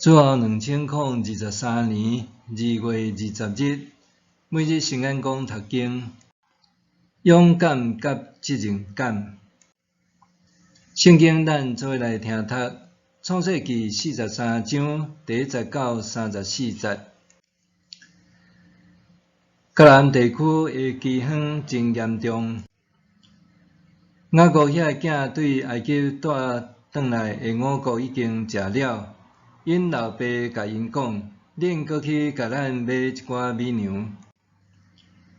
主後2023年2月20日，每日聖眼光讀經，勇敢佮責任感。聖經咱做伙來聽讀，創世記43章第1節到34節。迦南地區的饑荒真嚴重，雅各遐个囝對埃及帶轉來的五穀已經食了。𪜶老爸共𪜶講：恁閣去共咱買一寡米糧。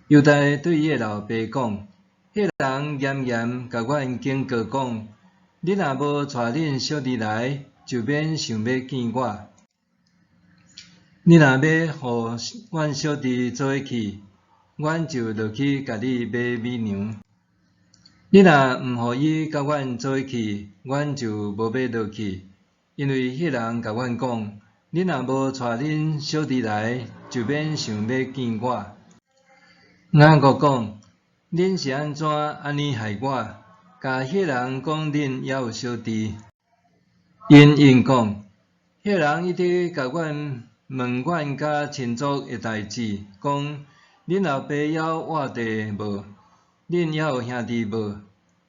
猶大對伊的老爸講：彼人嚴嚴共阮警告講：恁若無帶恁小弟來，就免想欲見我。你若欲予阮小弟做伙去，阮就落去共你買米糧。你若毋予伊佮阮做伙去，阮就無欲落去。因為彼人共阮講：恁若無帶恁小弟來，就免想欲見我。雅各講：恁是按怎按呢害我？共彼人講恁猶有小弟。𪜶應講：彼人一直共阮問阮佮親族的代誌，講：恁老爸猶活著無？恁猶有兄弟無？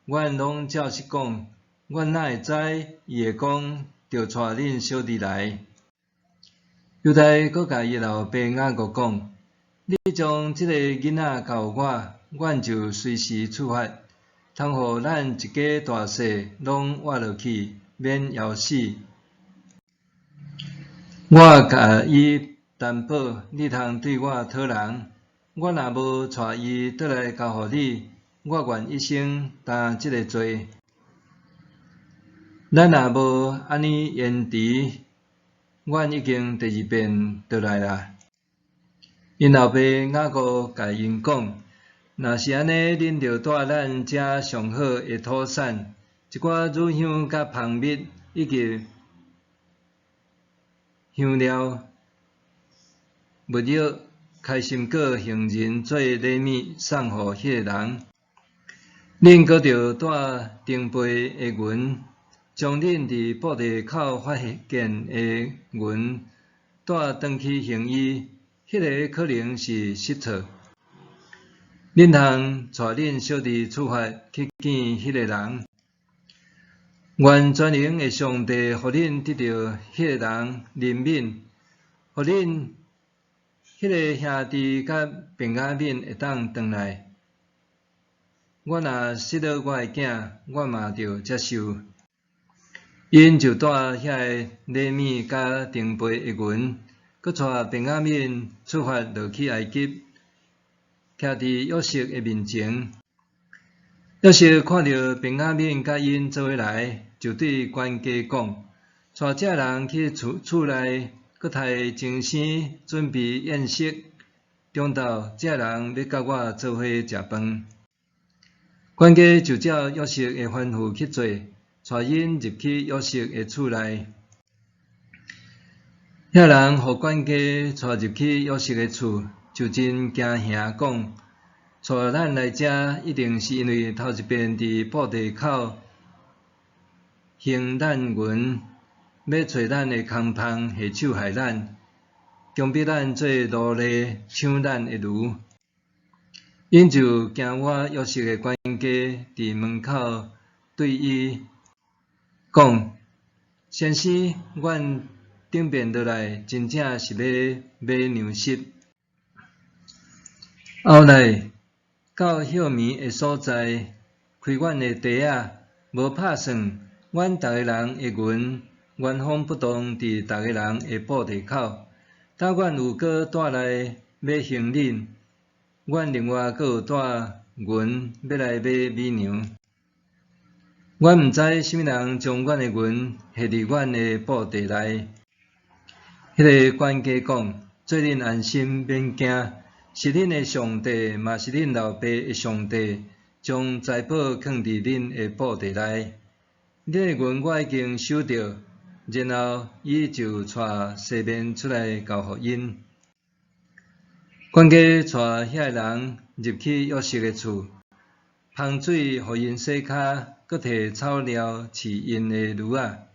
阮攏照實講。阮哪會知伊會講著帶恁小弟來？猶大閣共伊老爸雅各講：你將這个囡仔交予我，阮就隨時出發，通予咱一家大細攏活落去，免枵死。我共伊擔保，你通對我討人。我若無帶伊轉來交予你，我願一生擔這个罪。咱若無按呢延遲，阮已經第二遍轉來啦。𪜶老爸雅各共𪜶講：若是按呢，恁著帶咱遮上好的土產，一寡乳香佮蜂蜜，以及香料、沒藥、開心果、杏仁做禮物送予彼个人。恁閣著帶長輩的銀，將恁佇布袋口發現的銀帶轉去還伊，彼个可能是失錯。恁通帶恁小弟出發去見彼个人。願全能的上帝予恁得著彼个人憐憫，予恁彼个兄弟佮便雅憫會當轉來。我若失落我的囝，我嘛著接受。𪜶就帶遐个禮物佮長輩的銀，閣帶便雅憫出發落去埃及，徛佇約瑟的面前。約瑟看著便雅憫佮𪜶做伙來，就對管家講：帶這人去厝厝內，閣刣精牲，準備宴席。中晝，這人欲佮我做伙食飯。管家就照約瑟的吩咐去做，帶𪜶入去約瑟的厝內。遐人予管家帶入去約瑟的厝，就真驚嚇，講：帶咱來遮，一定是因為頭一遍佇布袋口還咱銀，欲揣咱的空芳下手害咱，強迫咱做奴隸，搶咱的驢。𪜶就驚倚約瑟的管家佇門口對伊講：先生，阮頂遍落來，真正是欲買糧食。後來到歇暝的所在，開阮的袋仔，無拍算，阮逐个人的銀原封不動佇逐个人的布袋口。今阮有閣帶來欲還恁，阮另外閣有帶銀欲來買米糧。阮毋知啥物人將阮的銀下佇阮的布袋內。彼个管家講：做恁安心，免驚，是恁的上帝，嘛是恁老爸的上帝，將財寶囥佇恁的布袋內。恁的銀我已經收著，然後伊就帶西緬出來交予𪜶。管家帶遐个人入去約瑟的厝，芳水予𪜶洗跤，閣提草料飼𪜶的驢仔。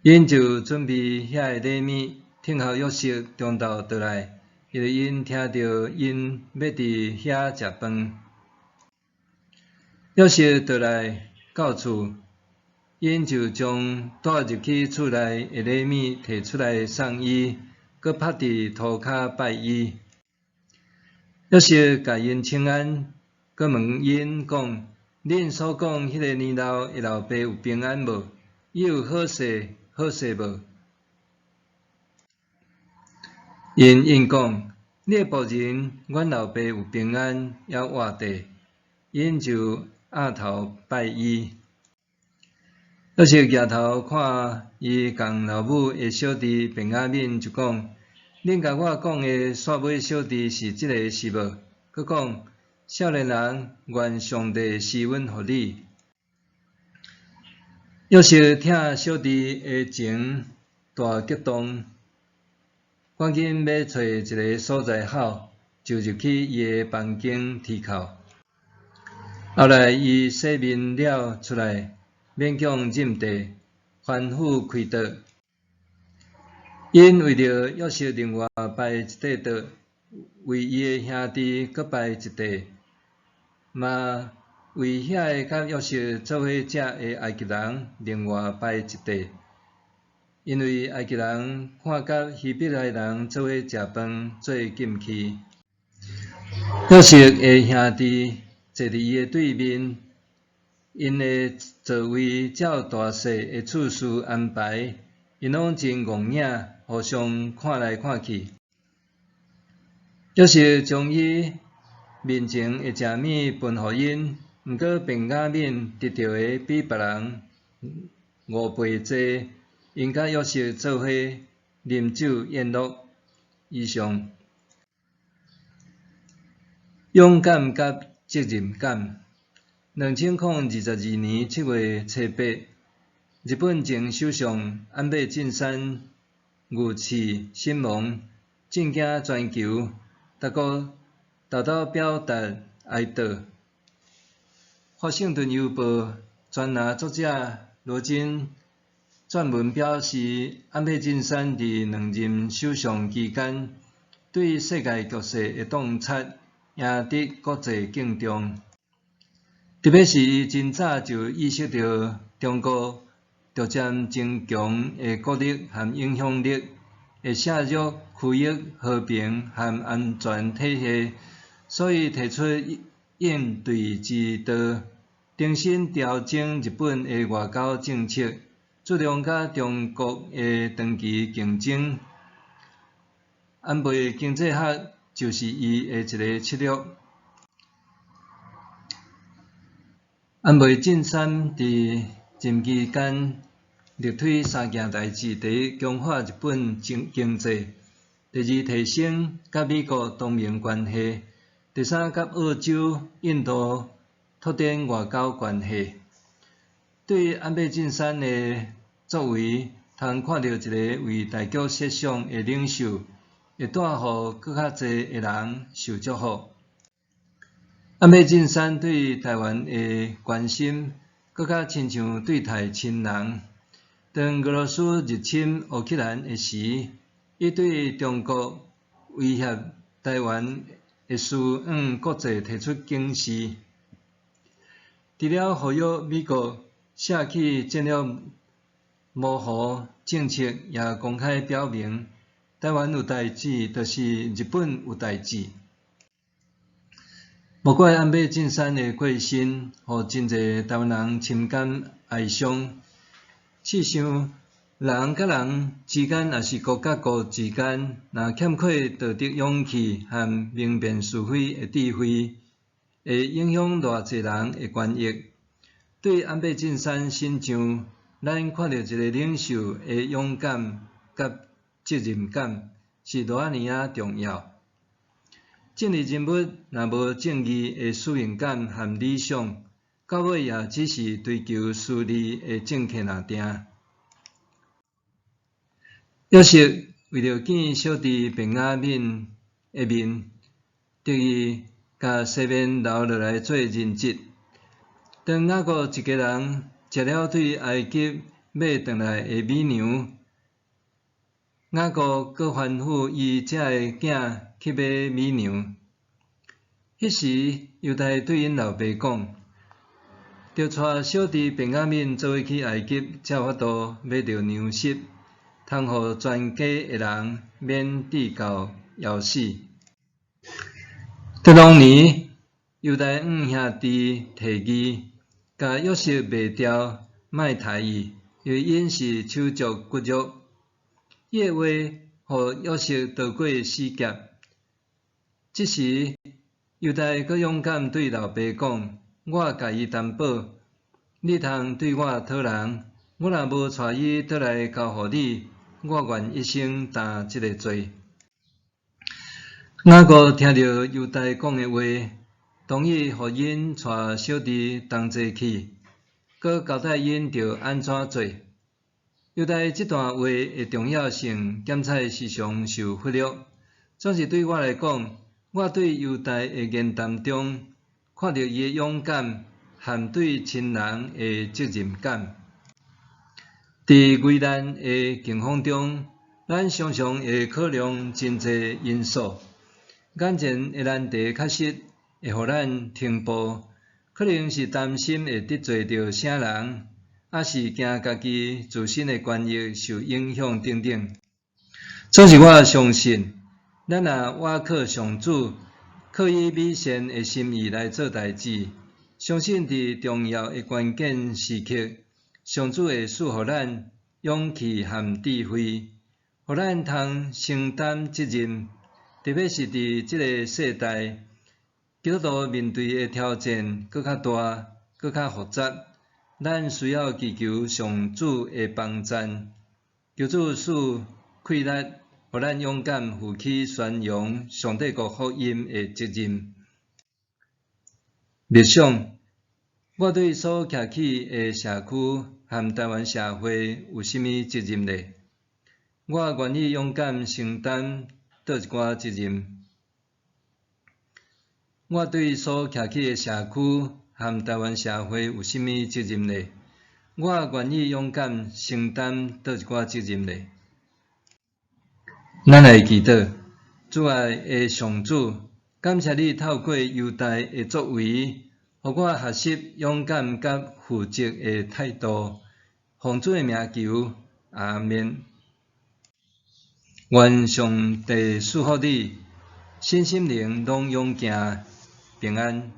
𪜶就準備遐个禮物，等候約瑟中晝倒來，因為𪜶聽著𪜶欲佇遐食飯。約瑟倒來到厝，𪜶就將帶入去厝內的禮物提出來送伊，閣趴佇塗跤拜伊。約瑟共𪜶請安，閣問𪜶講：恁所講彼个年老的老爸有平安無？伊有好勢好勢無？𪜶應講：你的僕人，阮老爸有平安，猶活著。𪜶就仰頭拜伊。約瑟舉頭看伊仝老母的小弟便雅憫，就講：恁共我講的煞尾小弟是這个是無？閣講：少年人，願上帝施恩予你。約瑟疼小弟的情大激動，趕緊欲揣一个所在好，就入去伊的房間啼哭。後來伊洗面了出來，勉強認得，吩咐開桌。𪜶為著約瑟另外擺一塊桌，為伊的兄弟閣擺一塊，嘛為遐个佮約瑟做伙食的埃及人另外擺一塊，因為埃及人看佮希伯來人做伙食飯做禁忌。約瑟的兄弟坐佇伊的對面，𪜶的座位照大細的次序安排，𪜶攏真戇影，互相看來看去。約瑟將伊面前的食物分予𪜶，毋過便雅憫得著的比別人5倍濟，𪜶佮約瑟做伙啉酒宴樂。以上。勇敢佮責任感。2022年7月初8，日本前首相安倍晉三遇刺身亡，震驚全球，各國沓沓表達哀悼。華盛頓郵報專欄作者羅金撰文表示，安倍晉三佇兩任首相期間，對世界局勢的洞察贏得國際敬重。特別是伊真早就意識著中國逐漸增強的國力和影響力，會削弱區域和平和安全體系，所以提出應對之道，重新調整日本的外交政策，注重佮中國的長期競爭。安倍經濟學就是伊的一个策略。安倍晉三佇任期間力推三件代誌：第一，強化日本經濟；第二，提升佮美國同盟關係；第三，佮澳洲、印度拓展外交關係。對安倍晉三的作為，通看著一个為大局設想的領袖，會帶予閣較濟的人受祝福。安倍晉三對台灣的關心，閣較親像對待親人。當俄羅斯入侵烏克蘭的時，伊對中國威脅台灣的事向國際提出警示。除了呼籲美國捨棄戰略模糊政策，也公開表明，台灣有代誌，就是日本有代誌。無怪安倍晉三的過身，予真濟台灣人深感哀傷。試想，人佮人之間，抑是國佮國之間，若欠缺道德勇氣和明辨是非的智慧，會影響偌濟人的權益。對安倍晉三身上，咱看著一个領袖的勇敢佮責任感，是偌爾仔重要。政治人物若無正義的使命感和理想，到尾也只是追求私利的政客爾定。約瑟為著見小弟便雅憫的面，特意共西緬留落來做人質。當雅各一家人食了對埃及買轉來的美牛。雅各閣吩咐伊遮的囝去買美牛。彼時，猶大對𪜶老爸講：著帶小弟便雅憫做伙去埃及，才有法度買著糧食，通予全家的人免致到枵死。第二年，猶大向兄弟提議，共約瑟賣掉，莫刣伊，因為𪜶是手足骨肉。伊的話，予約瑟逃過死劫。這時，猶大閣勇敢對老爸講：我共伊擔保，你通對我討人，我若無帶伊轉來交予你，我願一生擔這个罪。雅各聽著猶大講的話，同意予𪜶帶小弟同齊去，閣交代𪜶著按怎做。猶大這段話的重要性，減彩時常受忽略。總是對我來講，我對猶大的言談中，看著伊的勇敢和對親人的責任感。佇危難的境況中，咱常常會考量真濟因素。眼前的難題確實會予咱停步，可能是擔心會得罪著啥人，抑是驚家己自身的權益受影響等等。總是我相信，咱若倚靠上主，靠伊美善的心意來做代誌，相信佇重要的關鍵時刻，上主會賜予咱勇氣和智慧，予咱通承擔責任。特別是佇這个世代，基督徒面對的挑戰閣較大、閣較複雜，咱需要祈求上主的幫贊，求主賜氣力，予咱勇敢負起宣揚上帝國福音的責任。默想，我對所徛起的社區和台灣社會有啥物責任呢？我願意勇敢承擔佗一寡責任？我對所徛起的社區和台灣社會有啥物責任呢？我願意勇敢承擔佗一寡責任呢？咱來祈禱，主愛的上主，感謝你透過猶大的作為，予我學習勇敢佮負責的態度。奉主的名求，阿們。願上帝賜福你，身心靈攏勇健平安。